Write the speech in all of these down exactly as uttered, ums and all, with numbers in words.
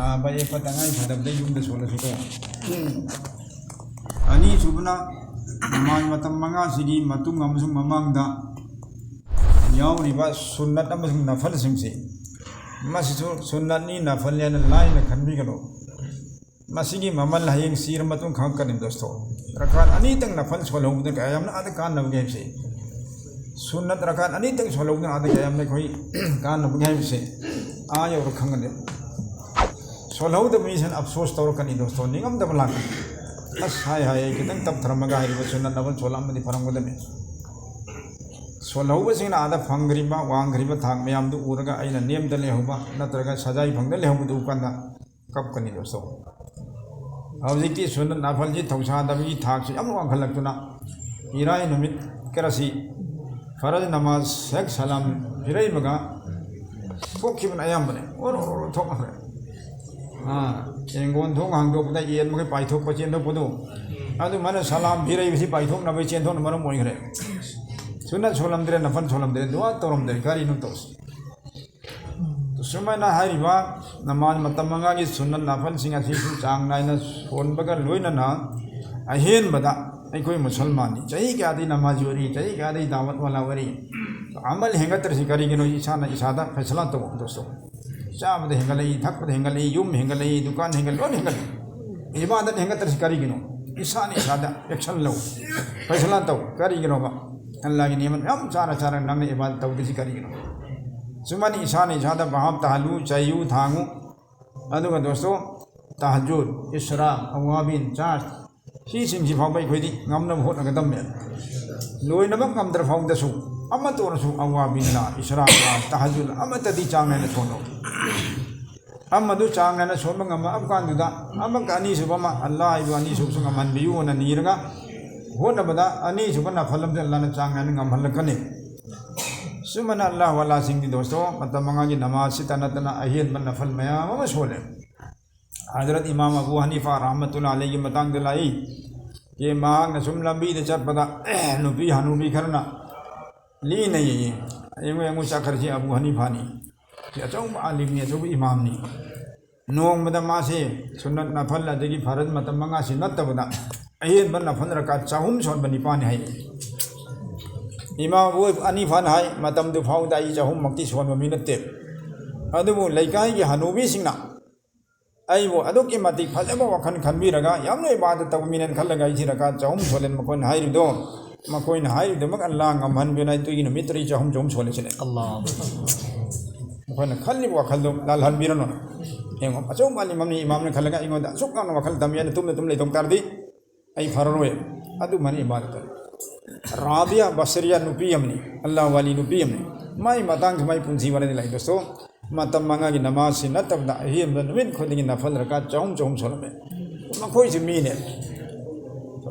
ꯅꯥꯕ ꯌꯦꯛꯄ ꯇꯉꯥꯏ ꯐꯗꯕꯗ ꯌꯨꯝꯗ ꯁꯣꯜꯂꯁꯨꯀꯣ꯫ ꯑꯅꯤꯁꯨꯕꯅ, ꯅꯃꯥꯖ ꯃꯇꯝ ꯃꯉꯥꯁꯤꯒꯤ ꯃꯇꯨꯡ ꯑꯃꯁꯨꯡ ꯃꯃꯥꯡꯗ ꯌꯥꯎꯔꯤꯕ ꯁꯨꯟꯅꯠ ꯑꯃꯁꯨꯡ ꯅꯐꯜꯁꯤꯡꯁꯤ, ꯃꯁꯤꯁꯨ ꯁꯨꯟꯅꯠꯅꯤ, ꯅꯐꯜꯅꯤ ꯍꯥꯏꯅ ꯂꯥꯏꯅ ꯈꯟꯕꯤꯒꯅꯨ꯫ ꯃꯁꯤꯒꯤ ꯃꯃꯜ ꯍꯌꯦꯡ ꯁꯤꯔ ꯃꯇꯨꯡ ꯈꯪꯉꯛꯀꯅꯤ ꯗꯣꯁꯇꯣ꯫ ꯔꯀꯥꯠ ꯑꯅꯤꯇꯪ ꯅꯐꯜ ꯁꯣꯜꯍꯧꯕꯗ ꯀꯌꯥꯝꯅ ꯑꯥꯗ ꯀꯥꯟꯅꯕꯒꯦ ꯍꯥꯏꯕꯁꯦ, ꯁꯨꯟꯅꯠ ꯔꯀꯥꯠ ꯑꯅꯤꯇꯪ ꯁꯣꯜꯍꯧꯕꯗ ꯑꯥꯗ ꯀꯌꯥꯝꯅ ꯑꯩꯈꯣꯏ ꯀꯥꯟꯅꯕꯒꯦ ꯍꯥꯏꯕꯁꯦ ꯑꯥ ꯌꯧꯔ ꯈꯪꯒꯅꯤ꯫ ꯁꯣꯜꯍꯧꯗꯕ ꯃꯤꯁꯤꯅ ꯑꯐꯁꯣꯁ ꯇꯧꯔꯛꯀꯅꯤ ꯗꯣꯁꯇꯣ, ꯅꯤꯡꯉꯝꯗꯕ ꯂꯥꯛꯀꯅꯤ꯫ ꯑꯁ, ꯍꯥꯏ ꯍꯥꯏ, ꯑꯩ ꯈꯤꯇꯪ ꯇꯞꯊꯔꯝꯃꯒ ꯍꯥꯏꯔꯤꯕ ꯁꯨꯟꯅꯠ ꯅꯐꯜ ꯁꯣꯜꯂꯝꯃꯗꯤ ꯐꯔꯝꯒꯗꯕꯅꯤ꯫ ꯁꯣꯜꯍꯧꯕꯁꯤꯡꯅ ꯑꯥꯗ ꯐꯪꯈ꯭ꯔꯤꯕ ꯋꯥꯡꯈ꯭ꯔꯤꯕ ꯊꯥꯛ ꯃꯌꯥꯝꯗꯨ ꯎꯔꯒ ꯑꯩꯅ ꯅꯦꯝꯗ ꯂꯩꯍꯧꯕ ꯅꯠꯇ꯭ꯔꯒ ꯁꯖꯥꯏ ꯐꯪꯗ ꯂꯩꯍꯧꯕꯗꯨ ꯎꯕ ꯀꯥꯟꯗ ꯀꯞꯀꯅꯤ ꯗꯣꯁꯇꯣ꯫ ꯍꯧꯖꯤꯛꯇꯤ ꯁꯨꯟꯅꯠ ꯅꯐꯜꯁꯤ ꯊꯧꯁꯥꯗꯕꯒꯤ ꯊꯥꯛꯁꯤ ꯌꯥꯝ ꯋꯥꯡꯈꯠꯂꯛꯇꯨꯅ, ꯏꯔꯥꯏ ꯅꯨꯃꯤꯠ ꯈꯔꯁꯤ ꯐꯔꯖ ꯅꯃꯥꯖ ꯍꯦꯛ ꯁꯂꯥꯝ ꯐꯤꯔꯩꯕꯒ ꯊꯣꯛꯈꯤꯕꯅ ꯑꯌꯥꯝꯕꯅꯦ꯫ ꯑꯣꯔꯣ ꯑꯣꯔꯣ ꯊꯣꯛꯈ꯭ꯔꯦ꯫ ꯑꯥ, ꯌꯦꯡꯒꯣꯟ ꯊꯣꯡ ꯍꯥꯡꯗꯣꯛꯄꯗ ꯌꯦꯟ ꯃꯈꯩ ꯄꯥꯏꯊꯣꯛꯄ ꯆꯦꯟꯊꯣꯛꯄꯗꯣ, ꯑꯗꯨꯃꯥꯏꯅ ꯁꯂꯥꯝ ꯐꯤꯔꯩꯕꯁꯤ ꯄꯥꯏꯊꯣꯛꯅꯕꯒꯤ ꯆꯦꯟꯊꯣꯛꯅ ꯃꯔꯝ ꯑꯣꯏꯈ꯭ꯔꯦ꯫ ꯁꯨꯟꯅꯠ ꯁꯣꯜꯂꯝꯗ꯭ꯔꯦ, ꯅꯐꯜ ꯁꯣꯜꯂꯝꯗ꯭ꯔꯦ, ꯗꯨꯋꯥ ꯇꯧꯔꯝꯗ꯭ꯔꯦ, ꯀꯔꯤꯅꯣ ꯇꯧꯁꯤ? ꯁꯨꯃꯥꯏꯅ ꯍꯥꯏꯔꯤꯕ ꯅꯃꯥꯖ ꯃꯇꯝ ꯃꯉꯥꯒꯤ ꯁꯨꯟꯅꯠ ꯅꯐꯜꯁꯤꯡ ꯑꯁꯤꯁꯨ ꯆꯥꯡ ꯅꯥꯏꯅ ꯁꯣꯟꯕꯒ ꯂꯣꯏꯅꯅ, ꯑꯍꯦꯟꯕꯗ ꯑꯩꯈꯣꯏ ꯃꯨꯁꯜꯃꯥꯟꯅꯤ, ꯆꯍꯤ ꯀꯌꯥꯗꯒꯤ ꯅꯃꯥꯖꯤ ꯑꯣꯏꯔꯤ, ꯆꯍꯤ ꯀꯌꯥꯗꯒꯤ ꯗꯥꯋꯠ ꯋꯥꯂꯥ ꯑꯣꯏꯔꯤ, ꯑꯃꯜ ꯍꯦꯟꯒꯠꯇ꯭ꯔꯤꯁꯤ ꯀꯔꯤꯒꯤꯅꯣ? ꯏꯁꯥꯅ ꯏꯁꯥꯗ ꯐꯩꯁꯂꯥ ꯇꯧ ꯗꯣꯁꯇꯣ꯫ ꯆꯥꯕꯗ ꯍꯦꯟꯒꯠꯂꯛꯏ, ꯊꯛꯄꯗ ꯍꯦꯟꯒꯠꯂꯛꯏ, ꯌꯨꯝ ꯍꯦꯟꯒꯠꯂꯛꯏ, ꯗꯨꯀꯥꯟ ꯍꯦꯟꯒꯠꯂꯛꯏ, ꯂꯣꯏꯅ ꯍꯦꯟꯒꯠꯂꯛꯏ꯫ ꯏꯕꯥꯗꯠ ꯍꯦꯟꯒꯠꯇ꯭ꯔꯤꯁꯤ ꯀꯔꯤꯒꯤꯅꯣ? ꯏꯁꯥꯅ ꯏꯁꯥꯗ ꯑꯦꯛꯁꯟ ꯂꯧ, ꯐꯩꯁꯂꯥ ꯇꯧ꯫ ꯀꯔꯤꯒꯤꯅꯣꯕ? ꯑꯜꯂꯥꯒꯤ ꯅꯤꯃꯠ ꯃꯌꯥꯝ ꯆꯥꯔ ꯆꯥꯔ ꯅꯪꯅ ꯏꯕꯥꯗꯠ ꯇꯧꯗ꯭ꯔꯤꯁꯤ ꯀꯔꯤꯒꯤꯅꯣ? ꯆꯨꯝꯃꯅꯤ, ꯏꯁꯥꯅ ꯏꯁꯥꯗ ꯚꯥꯞ ꯇꯥꯍꯜꯂꯨ, ꯆꯩꯌꯨ, ꯊꯥꯡꯉꯨ꯫ ꯑꯗꯨꯒ ꯗꯣꯁꯇꯣ, ꯇꯍꯖꯨꯗ, ꯏꯁꯔꯥꯛ, ꯑꯋꯥꯕꯤꯟ, ꯆꯥꯔꯖ, ꯁꯤꯁꯤꯡꯁꯤ ꯐꯥꯎꯕ ꯑꯩꯈꯣꯏꯗꯤ ꯉꯝꯅꯕ ꯍꯣꯠꯅꯒꯗꯕꯅꯦ꯫ ꯂꯣꯏꯅꯃꯛ ꯉꯝꯗ꯭ꯔ ꯐꯥꯎꯗꯁꯨ ꯑꯃꯠꯇ ꯑꯣꯏꯔꯁꯨ ꯑꯋꯥꯕꯤꯟꯂꯥ, ꯏꯁꯔꯥꯛꯂꯥ, ꯇꯍꯖꯨꯗ ꯑꯃꯠꯇꯗꯤ ꯆꯥꯡ ꯅꯥꯏꯅ ꯁꯣꯟꯅꯧ꯫ ꯑꯃꯗꯨ ꯆꯥꯡ ꯅꯥꯏꯅ ꯁꯣꯟꯕ ꯉꯝꯃꯛꯑꯕ ꯀꯥꯟꯗꯨꯗ ꯑꯃꯒ ꯑꯅꯤꯁꯨꯕ ꯑꯃ, "ꯑꯜꯂꯥ, ꯑꯩꯕꯨ ꯑꯅꯤꯁꯨꯕꯁꯨ ꯉꯝꯍꯟꯕꯤꯌꯨ" ꯑꯅ ꯅꯤꯔꯒ ꯍꯣꯠꯅꯕꯗ ꯑꯅꯤꯁꯨꯕ ꯅꯐꯜ ꯑꯃꯗꯤ ꯑꯜꯂꯥꯅ ꯆꯥꯡ ꯅꯥꯏꯅ ꯉꯝꯍꯜꯂꯛꯀꯅꯤ꯫ ꯁꯨꯃꯥꯏꯅ ꯑꯜꯂꯥꯍ ꯋꯥꯂꯥꯁꯤꯡꯗꯤ ꯗꯣꯁꯇꯣ ꯃꯇꯝ ꯃꯉꯥꯒꯤ ꯅꯃꯥꯖꯁꯤꯇ ꯅꯠꯇꯅ ꯑꯍꯦꯟꯕ ꯅꯐꯜ ꯃꯌꯥꯝ ꯑꯃ ꯁꯣꯜꯂꯦ꯫ ꯍꯖꯔꯠ ꯏꯃꯥꯝ ꯑꯕꯨ ꯍꯅꯤꯐꯥ ꯔꯍꯃꯇꯨꯜꯂꯥ ꯑꯂꯩꯒꯤ ꯃꯇꯥꯡꯗ ꯂꯥꯛꯏ, ꯃꯍꯥꯛꯅ ꯁꯨꯝ ꯂꯝꯕꯤꯗ ꯆꯠꯄꯗ ꯅꯨꯄꯤ ꯍꯅꯨꯕꯤ ꯈꯔꯅ ꯂꯤꯅ ꯌꯦꯡꯉꯤ, "ꯌꯦꯡꯉꯨ, ꯌꯦꯡꯉꯨ, ꯆꯠꯈ꯭ꯔꯁꯤ ꯑꯕꯨ ꯍꯅꯤꯐꯥꯅꯤ, ꯁꯤ ꯑꯆꯧꯕ ꯑꯥꯂꯤꯝꯅꯤ, ꯑꯆꯧꯕ ꯏꯃꯥꯝꯅꯤ"꯫ ꯅꯣꯡꯃꯗ ꯃꯥꯁꯦ ꯁꯨꯟꯅꯠ ꯅꯐꯜ ꯑꯗꯒꯤ ꯐꯔꯖ ꯃꯇꯝ ꯃꯉꯥꯁꯤ ꯅꯠꯇꯕꯗ ꯑꯍꯦꯟꯕ ꯅꯐꯜ ꯔꯀꯥꯠ ꯆꯍꯨꯝ ꯁꯣꯟꯕ ꯅꯤꯄꯥꯟꯅꯤ ꯍꯥꯏ꯫ ꯏꯃꯥ ꯑꯕꯨ ꯑꯅꯤ ꯐꯥꯅ ꯍꯥꯏ, "ꯃꯇꯝꯗꯨ ꯐꯥꯎꯗ ꯑꯩ ꯆꯍꯨꯝꯃꯛꯇꯤ ꯁꯣꯟꯕ ꯃꯤ ꯅꯠꯇꯦ꯫ ꯑꯗꯨꯕꯨ ꯂꯩꯀꯥꯏꯒꯤ ꯍꯅꯨꯕꯤꯁꯤꯡꯅ ꯑꯩꯕꯨ ꯑꯗꯨꯛꯀꯤ ꯃꯇꯤꯛ ꯐꯖꯕ ꯋꯥꯈꯜ ꯈꯟꯕꯤꯔꯒ ꯌꯥꯝꯅ ꯏꯕꯥꯗꯠ ꯇꯧꯕ ꯃꯤꯅꯦꯅ ꯈꯜꯂꯒ ꯑꯩꯁꯤ ꯔꯀꯥꯠ ꯆꯍꯨꯝ ꯁꯣꯜꯂꯦꯅ ꯃꯈꯣꯏꯅ ꯍꯥꯏꯔꯤꯕꯗꯣ, ꯃꯈꯣꯏꯅ ꯍꯥꯏꯔꯤꯕꯗꯨꯃꯛ ꯑꯜꯂꯥꯍ ꯉꯝꯍꯟꯕꯤꯌꯨꯅ ꯑꯩ ꯇꯨꯒꯤ ꯅꯨꯃꯤꯠꯇꯨꯗ ꯑꯩ ꯆꯍꯨꯝ ꯆꯍꯨꯝ ꯁꯣꯜꯂꯤꯁꯤꯅꯦ꯫" ꯑꯜꯂꯥꯍ꯫ ꯃꯈꯣꯏꯅ ꯈꯜꯂꯤꯕ ꯋꯥꯈꯜꯗꯣ ꯂꯥꯜꯍꯟꯕꯤꯔꯅꯨ꯫ ꯌꯦꯡꯉꯣ, ꯑꯆꯧꯕ ꯑꯂꯤꯝ ꯑꯃꯅꯤ, ꯏꯃꯥꯝꯅ ꯈꯜꯂꯒ ꯑꯩꯉꯣꯟꯗ ꯑꯁꯨꯛ ꯌꯥꯝꯅ ꯋꯥꯈꯜ ꯊꯝꯃꯤ, ꯑꯩꯅ ꯇꯨꯝꯅ ꯇꯨꯝ ꯂꯩꯊꯣꯛ ꯇꯥꯔꯗꯤ ꯑꯩ ꯐꯔꯔꯣꯏ꯫ ꯑꯗꯨꯃꯥꯏꯅ ꯏꯕꯥꯗꯠ ꯇꯧꯏ꯫ ꯔꯥꯕꯤꯌꯥ ꯕꯁꯔꯤꯌꯥ ꯅꯨꯄꯤ ꯑꯃꯅꯤ, ꯑꯜꯂꯥꯍ ꯋꯥꯂꯤ ꯅꯨꯄꯤ ꯑꯃꯅꯤ꯫ ꯃꯥꯏ ꯃꯇꯥꯡꯁꯤ ꯃꯥꯏ ꯄꯨꯟꯁꯤ ꯋꯥꯔꯤꯗꯤ ꯂꯩ, ꯗꯣꯁꯇꯣ꯫ ꯃꯇꯝ ꯃꯉꯥꯒꯤ ꯅꯃꯥꯖꯁꯤ ꯅꯠꯇꯕꯗ ꯑꯍꯦꯟꯕ ꯅꯨꯃꯤꯠ ꯈꯨꯗꯤꯡꯒꯤ ꯅꯐꯜ ꯔꯀꯥꯠ ꯆꯍꯨꯝ ꯆꯍꯨꯝ ꯁꯣꯜꯂꯝꯃꯦ꯫ ꯃꯈꯣꯏꯁꯤ ꯃꯤꯅꯦ꯫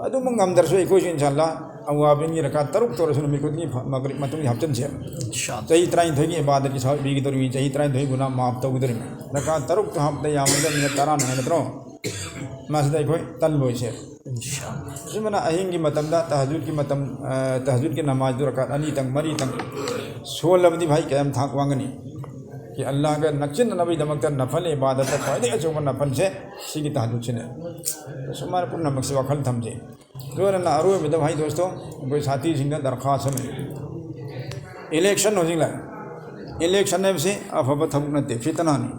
ꯑꯗꯨꯃꯛ ꯉꯝꯗ꯭ꯔꯁꯨ ꯑꯩꯈꯣꯏꯁꯨ ꯏꯟꯁꯥ ꯑꯜꯂꯥꯍ ꯑꯋꯥꯕꯤꯟꯒꯤ ꯔꯀꯥꯠ ꯇꯔꯨꯛ ꯇꯧꯔꯁꯨ ꯅꯨꯃꯤꯠ ꯈꯨꯗꯤꯡꯒꯤ ꯐ-, ꯃꯒꯔꯤꯕ ꯃꯇꯨꯡꯗ ꯍꯥꯞꯆꯤꯟꯁꯦ꯫ ꯏꯟꯁꯥ ꯑꯜꯂꯥꯍ꯫ ꯆꯍꯤ ꯇꯔꯥꯅꯤꯊꯣꯏꯒꯤ ꯏꯕꯥꯗꯠꯀꯤ ꯁꯋꯥꯕ ꯄꯤꯒꯗꯧꯔꯤꯕꯅꯤ, ꯆꯍꯤ ꯇꯔꯥꯅꯤꯊꯣꯏ ꯒꯨꯅꯥ ꯃꯥꯐ ꯇꯧꯒꯗꯧꯔꯤꯕꯅꯤ꯫ ꯔꯀꯥꯠ ꯇꯔꯨꯛꯇ ꯍꯥꯞꯄꯗ ꯌꯥꯝꯃꯕꯗ ꯃꯤꯅꯠ ꯇꯔꯥ ꯅꯪꯉꯦ ꯅꯠꯇ꯭ꯔꯣ? ꯃꯁꯤꯗ ꯑꯩꯈꯣꯏ ꯇꯜꯂꯣꯏꯁꯦ꯫ ꯏꯟꯁꯥ ꯑꯜꯂꯥꯍ꯫ ꯑꯁꯨꯝꯕꯅ ꯑꯍꯤꯡꯒꯤ ꯃꯇꯝꯗ ꯇꯍꯖꯨꯗꯀꯤ ꯃꯇꯝ, ꯑ, ꯇꯍꯖꯨꯗꯀꯤ ꯅꯃꯥꯖꯗꯨ ꯔꯀꯥꯠ ꯑꯅꯤꯇꯪ, ꯃꯔꯤꯇꯪ ꯁꯣꯜꯂꯕꯗꯤ ꯚꯥꯏ ꯀꯌꯥꯝ ꯊꯥꯛ ꯋꯥꯡꯒꯅꯤ? ꯀꯤ ꯑꯜꯂꯥꯍꯒ ꯅꯛꯁꯤꯟꯅꯅꯕꯒꯤꯗꯃꯛꯇ ꯅꯐꯜ ꯏꯕꯥꯗꯠꯇ ꯈ꯭ꯋꯥꯏꯗꯒꯤ ꯑꯆꯧꯕ ꯅꯐꯜꯁꯦ ꯁꯤꯒꯤ ꯇꯍꯖꯨꯗꯁꯤꯅꯦ꯫ ꯁꯨꯃꯥꯏꯅ ꯄꯨꯝꯅꯃꯛꯁꯤ ꯋꯥꯈꯜ ꯊꯝꯖꯩ꯫ ꯂꯣꯏꯅꯅ ꯑꯔꯣꯏꯕꯗ ꯚꯥꯏ ꯗꯣꯁꯇꯣ, ꯑꯩꯈꯣꯏ ꯁꯥꯊꯤꯁꯤꯡꯗ ꯗꯔꯈꯥꯁ ꯑꯃ ꯂꯩ꯫ ꯏꯂꯦꯛꯁꯟ ꯍꯧꯖꯤꯛ ꯂꯥꯛꯑꯦ꯫ ꯏꯂꯦꯛꯁꯟ ꯍꯥꯏꯕꯁꯤ ꯑꯐꯕ ꯊꯕꯛ ꯅꯠꯇꯦ, ꯐꯤꯇꯅꯥꯅꯤ꯫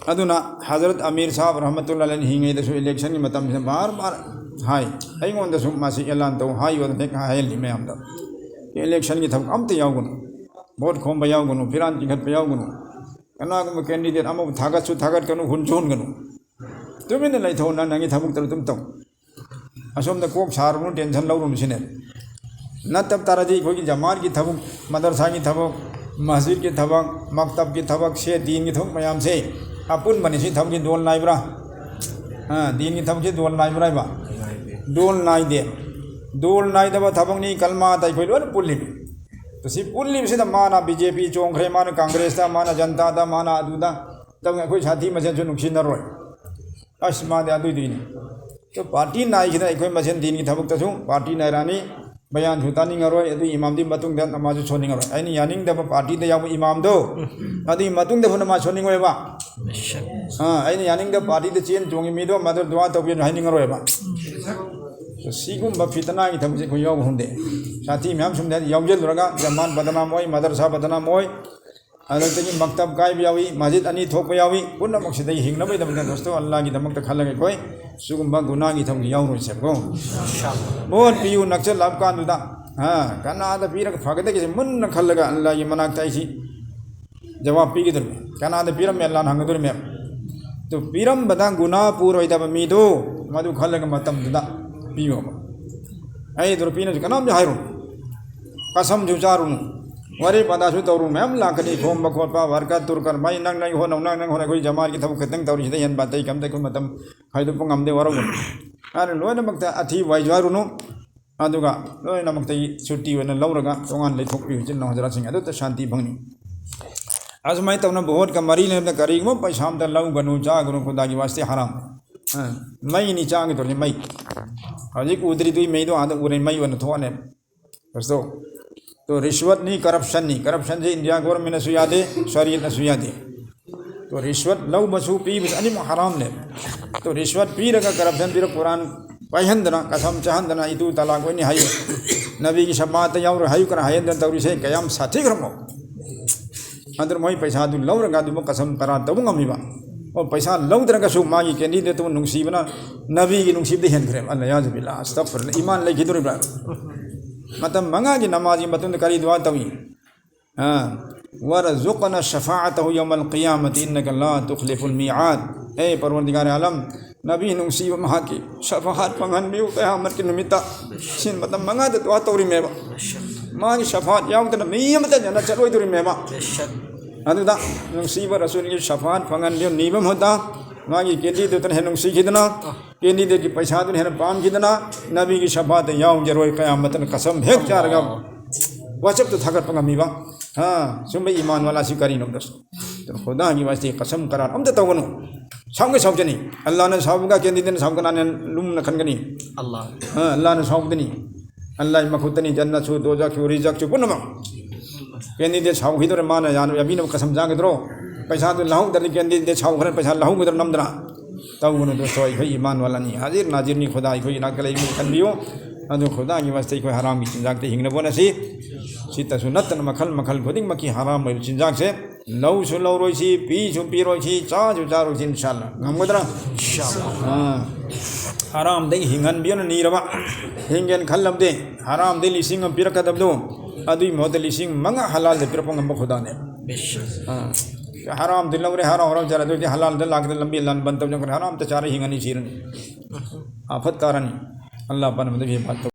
ꯑꯗꯨꯅ ꯍꯖꯔꯠ ꯑꯃꯤꯔ ꯁꯥꯍꯕ ꯔꯍꯃꯇꯨꯜꯂꯥꯍꯤ ꯑꯂꯩꯍꯤ ꯍꯤꯡꯉꯩꯗꯁꯨ ꯏꯂꯦꯛꯁꯟꯒꯤ ꯃꯇꯝꯁꯤꯗ ꯕꯥꯔ ꯕꯥꯔ ꯍꯥꯏ, ꯑꯩꯉꯣꯟꯗꯁꯨ ꯃꯁꯤ ꯑꯦꯂꯥꯟ ꯇꯧ ꯍꯥꯏꯌꯣꯅ ꯍꯦꯛ ꯍꯥꯏꯍꯜꯂꯤ ꯃꯌꯥꯝꯗ꯫ ꯏꯂꯦꯛꯁꯟꯒꯤ ꯊꯕꯛ ꯑꯝꯇ ꯌꯥꯎꯒꯅꯨ, ꯚꯣꯠ ꯈꯣꯝꯕ ꯌꯥꯎꯒꯅꯨ, ꯐꯤꯔꯥꯟ ꯆꯤꯡꯈꯠꯄ ꯌꯥꯎꯒꯅꯨ, ꯀꯅꯥꯒꯨꯝꯕ ꯀꯦꯟꯗꯤꯗꯦꯠ ꯑꯃꯕꯨ ꯊꯥꯒꯠꯁꯨ ꯊꯥꯒꯠꯀꯅꯨ, ꯍꯨꯟꯁꯨ ꯍꯨꯟꯒꯅꯨ꯫ ꯇꯨꯃꯤꯟꯅ ꯂꯩꯊꯣꯛꯑꯣ, ꯅꯪ ꯅꯪꯒꯤ ꯊꯕꯛꯇ ꯑꯗꯨꯝ ꯇꯧ꯫ ꯑꯁꯣꯝꯗ ꯀꯣꯛ ꯁꯥꯔꯨꯅꯨ, ꯇꯦꯟꯁꯟ ꯂꯧꯔꯨꯅꯨ ꯁꯤꯅꯦ꯫ ꯅꯠꯇꯕ ꯇꯥꯔꯗꯤ ꯑꯩꯈꯣꯏꯒꯤ ꯖꯃꯥꯠꯀꯤ ꯊꯕꯛ, ꯃꯗꯔꯁꯥꯒꯤ ꯊꯕꯛ, ꯃꯁꯖꯤꯗꯀꯤ ꯊꯕꯛ, ꯃꯛꯇꯕꯀꯤ ꯊꯕꯛ, ꯁꯦ ꯗꯤꯟꯒꯤ ꯊꯕꯛ ꯃꯌꯥꯝꯁꯦ ꯑꯄꯨꯟꯕꯅꯤ꯫ ꯁꯤ ꯊꯕꯛꯀꯤ ꯗꯣꯜ ꯅꯥꯏꯕ꯭ꯔꯥ? ꯑ, ꯗꯤꯟꯒꯤ ꯊꯕꯛꯁꯤ ꯗꯣꯜ ꯅꯥꯏꯕ꯭ꯔꯥ ꯍꯥꯏꯕ? ꯗꯣꯜ ꯅꯥꯏꯗꯦ꯫ ꯗꯣꯜ ꯅꯥꯏꯗꯕ ꯊꯕꯛꯅꯤ꯫ ꯀꯜꯃꯥꯗ ꯑꯩꯈꯣꯏ ꯂꯣꯏꯅ ꯄꯨꯜꯂꯤꯅꯤ꯫ ꯁꯤ ꯄꯨꯜꯂꯤꯕꯁꯤꯗ ꯃꯥꯅ ꯕꯤ ꯖꯦ ꯄꯤ ꯆꯣꯡꯈ꯭ꯔꯦ, ꯃꯥꯅ ꯀꯪꯒ꯭ꯔꯦꯁꯇ, ꯃꯥꯅ ꯖꯟꯇꯥꯗ, ꯃꯥꯅ ꯑꯗꯨꯗ, ꯇꯧꯅ ꯑꯩꯈꯣꯏ ꯁꯥꯊꯤ ꯃꯁꯦꯟꯁꯨ ꯅꯨꯡꯁꯤꯅꯔꯣꯏ꯫ ꯑꯁ, ꯃꯥꯗꯤ ꯑꯗꯨꯏꯗꯨꯏꯅꯤ꯫ ꯑꯗꯣ ꯄꯥꯔꯇꯤ ꯅꯥꯏꯈꯤꯗꯅ ꯑꯩꯈꯣꯏ ꯃꯁꯦꯟ ꯗꯤꯟꯒꯤ ꯊꯕꯛꯇꯁꯨ ꯄꯥꯔꯇꯤ ꯅꯥꯏꯔꯛꯑꯅꯤ꯫ ꯕꯌꯥꯟꯁꯨ ꯇꯥꯅꯤꯡꯉꯔꯣꯏ, ꯑꯗꯨꯒꯤ ꯏꯃꯥꯝꯗꯨꯒꯤ ꯃꯇꯨꯡꯗ ꯅꯃꯥꯖꯁꯨ ꯁꯣꯟꯅꯤꯡꯉꯔꯣꯏ꯫ ꯑꯩꯅ ꯌꯥꯅꯤꯡꯗꯕ ꯄꯥꯔꯇꯤꯗ ꯌꯥꯎꯕ ꯏꯃꯥꯝꯗꯣ, ꯑꯗꯨꯒꯤ ꯃꯇꯨꯡꯗ ꯐꯥꯎ ꯅꯃꯥꯖ ꯁꯣꯟꯅꯤꯡꯉꯣꯏꯕ꯫ ꯑꯥ, ꯑꯩꯅ ꯌꯥꯅꯤꯡꯗꯕ ꯄꯥꯔꯇꯤꯗ ꯆꯦꯟ ꯆꯣꯡꯉꯤ ꯃꯤꯗꯣ ꯃꯗꯨ ꯗꯨꯋꯥ ꯇꯧꯕꯤꯌꯨ ꯍꯥꯏꯅꯤꯡꯉꯔꯣꯏꯕ꯫ ꯁꯤꯒꯨꯝꯕ ꯐꯤꯇꯅꯥꯒꯤ ꯊꯕꯛꯁꯦ ꯑꯩꯈꯣꯏ ꯌꯥꯎꯕ ꯍꯧꯅꯗꯦ꯫ ꯁꯥꯊꯤ ꯃꯌꯥꯝ ꯁꯨꯝꯗ ꯌꯥꯎꯁꯤꯜꯂꯨꯔꯒ ꯖꯃꯥꯠ ꯕꯗꯅꯥꯝ ꯑꯣꯏ, ꯃꯗꯔꯁꯥ ꯕꯗꯅꯥꯝ ꯑꯣꯏ, ꯑꯗꯨꯗꯒꯤ ꯃꯛꯇꯕ ꯀꯥꯏꯕ ꯌꯥꯎꯏ, ꯃꯁꯖꯤꯗ ꯑꯅꯤ ꯊꯣꯛꯄ ꯌꯥꯎꯏ꯫ ꯄꯨꯝꯅꯃꯛꯁꯤꯗꯒꯤ ꯍꯤꯡꯅꯕꯒꯤꯗꯃꯛꯇ ꯗꯣꯁꯇꯣ ꯑꯜꯂꯥꯍꯒꯤꯗꯃꯛꯇ ꯈꯜꯂꯒ ꯑꯩꯈꯣꯏ ꯁꯤꯒꯨꯝꯕ ꯒꯨꯅꯥꯒꯤ ꯊꯕꯛꯁꯤ ꯌꯥꯎꯔꯣꯏꯁꯦꯕꯀꯣ꯫ ꯚꯣꯠ ꯄꯤꯌꯨ ꯅꯛꯁꯜꯂꯛꯑ ꯀꯥꯟꯗꯨꯗ, ꯍꯥ, ꯀꯅꯥꯗ ꯄꯤꯔꯒ ꯐꯒꯗꯒꯦꯁꯦ ꯃꯨꯟꯅ ꯈꯜꯂꯒ ꯑꯜꯂꯥꯍꯒꯤ ꯃꯅꯥꯛꯇ ꯑꯩꯁꯤ ꯖꯋꯥꯕ ꯄꯤꯒꯗꯧꯔꯤꯃꯤ꯫ ꯀꯅꯥꯗ ꯄꯤꯔꯝꯃꯦ ꯑꯜꯂꯥꯍꯅ ꯍꯪꯒꯗꯧꯔꯤꯃꯦ꯫ ꯑꯗꯨ ꯄꯤꯔꯝꯕꯗ ꯒꯨꯅꯥ ꯄꯨꯔꯣꯏꯗꯕ ꯃꯤꯗꯨ ꯃꯗꯨ ꯈꯜꯂꯒ ꯃꯇꯝꯗꯨꯗ ꯄꯤꯌꯣꯕ꯫ ꯑꯩ ꯑꯗꯨ ꯄꯤꯅꯁꯨ ꯀꯅꯥꯝꯁꯨ ꯍꯥꯏꯔꯨꯅꯨ꯫ ꯀꯁꯝꯁꯨ ꯆꯥꯔꯨꯅꯨ꯫ ꯋꯥꯔꯤ ꯄꯥꯗꯥꯁꯨ ꯇꯧꯔꯨꯅꯨ꯫ ꯃꯌꯥꯝ ꯂꯥꯛꯀꯅꯤ, ꯈꯣꯝꯕ ꯈꯣꯠꯄ, ꯋꯥꯔꯀꯔ ꯇꯨꯔꯀꯔ, ꯃꯥꯏ ꯅꯪ ꯅꯪ ꯍꯣꯠꯅꯧ, ꯅꯪ ꯅꯪ ꯍꯣꯠꯅꯧ꯫ ꯑꯩꯈꯣꯏ ꯖꯃꯥꯠꯀꯤ ꯊꯕꯛ ꯈꯤꯇꯪ ꯇꯧꯔꯤꯁꯤꯗ ꯍꯦꯟꯕ ꯑꯇꯩ ꯀꯝꯇ ꯑꯩꯈꯣꯏ ꯃꯇꯝ ꯈꯥꯏꯗꯣꯛꯄ ꯉꯝꯗꯦ, ꯋꯥꯔꯧꯒꯅꯨ꯫ ꯑꯗꯨꯅ ꯂꯣꯏꯅꯃꯛꯇ ꯑꯊꯤꯕ ꯋꯥꯏꯁꯨ ꯍꯥꯏꯔꯨꯅꯨ꯫ ꯑꯗꯨꯒ ꯂꯣꯏꯅꯃꯛꯇꯒꯤ ꯁꯨꯇꯤ ꯑꯣꯏꯅ ꯂꯧꯔꯒ ꯇꯣꯉꯥꯟ ꯂꯩꯊꯣꯛꯄꯤꯌꯨ, ꯏꯆꯤꯟ ꯏꯅꯥꯎ ꯍꯖꯔꯥꯠꯁꯤꯡ꯫ ꯑꯗꯨꯗ ꯁꯥꯟꯇꯤ ꯐꯪꯅꯤ꯫ ꯑꯁꯨꯃꯥꯏꯅ ꯇꯧꯅ ꯚꯣꯠꯀ ꯃꯔꯤ ꯂꯩꯅꯕꯗ ꯀꯔꯤꯒꯨꯝꯕ ꯄꯩꯁꯥ ꯑꯝꯇ ꯂꯧꯒꯅꯨ, ꯆꯥꯒꯅꯨ, ꯈꯨꯗꯥꯒꯤ ꯋꯥꯁꯇꯤ ꯍꯔꯥꯝ꯫ ꯑ, ꯃꯩꯅꯤ ꯆꯥꯒꯗꯧꯔꯤꯁꯦ, ꯃꯩ꯫ ꯍꯧꯖꯤꯛ ꯎꯗ꯭ꯔꯤꯗꯨꯒꯤ ꯃꯩꯗꯣ ꯑꯥꯗ ꯎꯔꯦ, ꯃꯩ ꯑꯣꯏꯅ ꯊꯣꯛꯑꯅꯦꯕ꯫ ꯗꯣꯁꯇꯣ, ꯇꯣ ꯔꯤꯁꯋꯠꯅꯤ, ꯀꯔꯞꯁꯟꯅꯤ꯫ ꯀꯔꯞꯁꯟꯁꯦ ꯏꯟꯗꯤꯌꯥ ꯒꯣꯔꯃꯦꯟꯅꯁꯨ ꯌꯥꯗꯦ, ꯁꯔꯤꯌꯠꯅꯁꯨ ꯌꯥꯗꯦ꯫ ꯇꯣ ꯔꯤꯁꯋꯠ ꯂꯧꯕꯁꯨ ꯄꯤꯕꯁꯨ ꯑꯅꯤꯃꯛ ꯍꯔꯥꯝꯅꯦ꯫ ꯇꯣ ꯔꯤꯁꯋꯠ ꯄꯤꯔꯒ ꯀꯔꯞꯁꯟ ꯄꯤꯔꯒ ꯀꯨꯔꯥꯟ ꯄꯥꯏꯍꯟꯗꯅ, ꯀꯁꯝ ꯆꯥꯍꯟꯗꯅ, ꯏꯇꯨ ꯇꯂꯥꯛ ꯑꯣꯏꯅꯤ ꯍꯥꯏꯌꯦ꯫ ꯅꯕꯤꯒꯤ ꯁꯐꯥꯠꯇ ꯌꯥꯎꯔꯣꯏ ꯍꯥꯏꯌꯨ ꯀꯅꯥ ꯍꯥꯏꯍꯟꯗꯅ ꯇꯧꯔꯤꯁꯦ ꯀꯌꯥꯝ ꯁꯥꯊꯤꯈ꯭ꯔꯃꯣ꯫ ꯑꯗꯨꯅ ꯃꯣꯏ ꯄꯩꯁꯥꯗꯨ ꯂꯧꯔꯒ ꯑꯗꯨꯃꯛ ꯀꯁꯝ ꯀꯔꯥꯔ ꯇꯧꯕ ꯉꯝꯃꯤꯕ꯫ ꯑꯣ, ꯄꯩꯁꯥ ꯂꯧꯗ꯭ꯔꯒꯁꯨ ꯃꯥꯒꯤ ꯀꯦꯟꯗꯤꯗꯦꯠꯇꯨ ꯅꯨꯡꯁꯤꯕꯅ ꯅꯕꯤꯒꯤ ꯅꯨꯡꯁꯤꯕꯗ ꯍꯦꯟꯈ꯭ꯔꯦ꯫ ꯑꯜꯂꯥꯍ ꯌꯥꯖꯨ ꯕꯤꯜꯂꯥꯍ, ꯑꯁꯇꯒꯐꯤꯔꯨꯜꯂꯥꯍ꯫ ꯏꯃꯥꯟ ꯂꯩꯈꯤꯗꯣꯔꯤꯕ꯭ꯔꯥ? ꯃꯇꯝ ꯃꯉꯥꯒꯤ ꯅꯃꯥꯖꯒꯤ ꯃꯇꯨꯡꯗ ꯀꯔꯤ ꯗꯨꯋꯥ ꯇꯧꯏ? ꯑꯥ, "ورزقنا شفاعته يوم القيامة إنك لا تخلف الميعاد." ꯍꯦ ꯄꯔꯋꯔꯗꯤꯒꯥꯔ ꯑꯥꯂꯝ, ꯅꯕꯤ ꯅꯨꯡꯁꯤꯕ ꯃꯍꯥꯛꯀꯤ ꯁꯐꯥꯍꯠ ꯐꯪꯍꯟꯕꯤꯌꯨ ꯀꯌꯥꯃꯠꯀꯤ ꯅꯨꯃꯤꯠꯇ꯫ ꯁꯤꯅ ꯃꯇꯝ ꯃꯉꯥꯗ ꯗꯨꯋꯥ ꯇꯧꯔꯤꯃꯦꯕ꯫ ꯃꯥꯒꯤ ꯁꯐꯥꯍꯠ ꯌꯥꯎꯗꯅ ꯃꯤ ꯑꯃꯠꯇ ꯖꯟꯅꯠ ꯆꯠꯂꯣꯏꯗꯣꯔꯤꯃꯦꯕ꯫ ꯑꯗꯨꯗ ꯅꯨꯡꯁꯤꯕ ꯔꯁꯨꯜꯒꯤ ꯁꯐꯥꯍꯠ ꯐꯪꯍꯟꯕꯤꯌꯨ ꯅꯤꯕ ꯃꯍꯨꯠꯇ ꯃꯥꯒꯤ ꯀꯦꯟꯗꯤꯗꯦꯠꯇꯨꯅ ꯍꯦꯟꯅ ꯅꯨꯡꯁꯤꯈꯤꯗꯅ, ꯀꯦꯟꯗꯤꯗꯦꯠꯀꯤ ꯄꯩꯁꯥꯗꯨꯅ ꯍꯦꯟꯅ ꯄꯥꯝꯈꯤꯗꯅ, ꯅꯕꯤꯒꯤ ꯁꯐꯥꯍꯠꯇ ꯌꯥꯎꯖꯔꯣꯏ ꯀꯌꯥꯃꯠꯇꯅ ꯀꯁꯝ ꯍꯦꯛ ꯆꯥꯔꯒ WhatsApp-ꯇ ꯊꯥꯒꯠꯄ ꯉꯝꯃꯤꯕ꯫ ꯍꯥ, ꯁꯨꯝꯕ ꯏꯃꯥꯟ ꯋꯥꯂꯥꯁꯤ ꯀꯔꯤꯅꯣ? ꯑꯗꯨꯅ ꯈꯨꯗꯥꯒꯤ ꯋꯥꯁꯇꯤ ꯀꯁꯝ ꯀꯔꯥꯔ ꯑꯝꯇ ꯇꯧꯒꯅꯨ꯫ ꯁꯥꯎꯒꯦ ꯁꯥꯎꯖꯅꯤ꯫ ꯑꯜꯂꯥꯍꯅ ꯁꯥꯎꯕꯒ ꯀꯦꯟꯗꯤꯗꯦꯠꯅ ꯁꯥꯎꯕ ꯀꯅꯥꯅ ꯂꯨꯝꯅ ꯈꯟꯒꯅꯤ? ꯑꯜꯂꯥꯍ꯫ ꯑ, ꯑꯜꯂꯥꯍꯅ ꯁꯥꯎꯕꯗꯅꯤ꯫ ꯑꯜꯂꯥꯍꯒꯤ ꯃꯈꯨꯠꯇꯅꯤ꯫ ꯖꯟꯅꯠꯁꯨ, ꯗꯣꯖꯈꯁꯨ, ꯔꯤꯖꯛꯁꯨ ꯄꯨꯝꯅꯃꯛ꯫ ꯀꯦꯟꯗꯤꯗꯦꯠ ꯁꯥꯎꯈꯤꯗꯣꯔꯦ, ꯃꯥꯅ ꯌꯥꯅ-, ꯌꯥꯕꯤꯅꯕ ꯀꯁꯝ ꯆꯥꯒꯗ꯭ꯔꯣ? ꯄꯩꯁꯥꯗꯨ ꯂꯧꯍꯧꯗ꯭ꯔꯗꯤ ꯀꯦꯟꯗꯤꯗꯦꯠ ꯁꯥꯎꯈ꯭ꯔꯦ, ꯄꯩꯁꯥ ꯂꯧꯍꯧꯒꯗ꯭ꯔꯥ ꯅꯝꯗꯅ? ꯇꯧꯒꯅꯨ ꯗꯣꯁꯇꯣ, ꯑꯩꯈꯣꯏ ꯏꯃꯥꯟ ꯋꯥꯂꯥꯅꯤ꯫ ꯍꯥꯖꯤꯔ ꯅꯥꯖꯤꯔꯅꯤ, ꯈꯨꯗꯥ ꯑꯩꯈꯣꯏ ꯏꯅꯥꯛꯇ ꯂꯩꯕꯅꯤ ꯈꯟꯕꯤꯌꯨ꯫ ꯑꯗꯨ ꯈꯨꯗꯥꯒꯤ ꯋꯥꯁꯇ ꯑꯩꯈꯣꯏ ꯍꯔꯥꯝꯒꯤ ꯆꯤꯟꯖꯥꯛꯇ ꯍꯤꯡꯅꯕ ꯍꯣꯠꯅꯁꯤ꯫ ꯁꯤꯇꯁꯨ ꯅꯠꯇꯅ ꯃꯈꯜ ꯃꯈꯜ ꯈꯨꯗꯤꯡꯃꯛꯀꯤ ꯍꯔꯥꯝ ꯑꯣꯏꯕ ꯆꯤꯟꯖꯥꯛꯁꯦ ꯂꯧꯁꯨ ꯂꯧꯔꯣꯏꯁꯤ, ꯄꯤꯁꯨ ꯄꯤꯔꯣꯏꯁꯤ, ꯆꯥꯁꯨ ꯆꯥꯔꯣꯏꯁꯤ, ꯏꯟꯁꯥꯜꯂꯥ꯫ ꯉꯝꯒꯗ꯭ꯔꯥ? ꯑꯥ꯫ ꯍꯔꯥꯝꯗꯒꯤ ꯍꯤꯡꯍꯟꯕꯤꯌꯨꯅ ꯅꯤꯔꯕ, ꯍꯤꯡꯒꯦꯅ ꯈꯜꯂꯕꯗꯤ ꯍꯔꯥꯝꯗꯒꯤ ꯂꯤꯁꯤꯡ ꯑꯃ ꯄꯤꯔꯛꯀꯗꯕꯗꯣ, ꯑꯗꯨꯒꯤ ꯃꯍꯨꯠꯇ ꯂꯤꯁꯤꯡ ꯃꯉꯥ ꯍꯂꯥꯜꯗ ꯄꯤꯔꯛꯄ ꯉꯝꯕ ꯈꯨꯗꯥꯅꯦ꯫ ꯑꯥ꯫ ꯍꯔꯥꯝꯗꯤ ꯂꯧꯔꯦ, ꯍꯔꯥꯎ ꯍꯔꯥꯎ ꯆꯥꯔꯦ, ꯑꯗꯨꯗꯤ ꯍꯂꯥꯜꯗ ꯂꯥꯛꯀꯗ ꯂꯝꯕꯤ ꯂꯥꯟ ꯕꯟ ꯇꯧꯖꯈ꯭ꯔꯦ, ꯍꯔꯥꯝꯇ ꯆꯥꯔ ꯍꯤꯡꯉꯅꯤ, ꯁꯤꯔꯅꯤ꯫ ꯑꯐꯠ ꯇꯥꯔꯅꯤ꯫ ꯑꯜꯂꯥꯍ ꯄꯥꯟꯕꯗꯒꯤ ꯍꯦꯟꯕ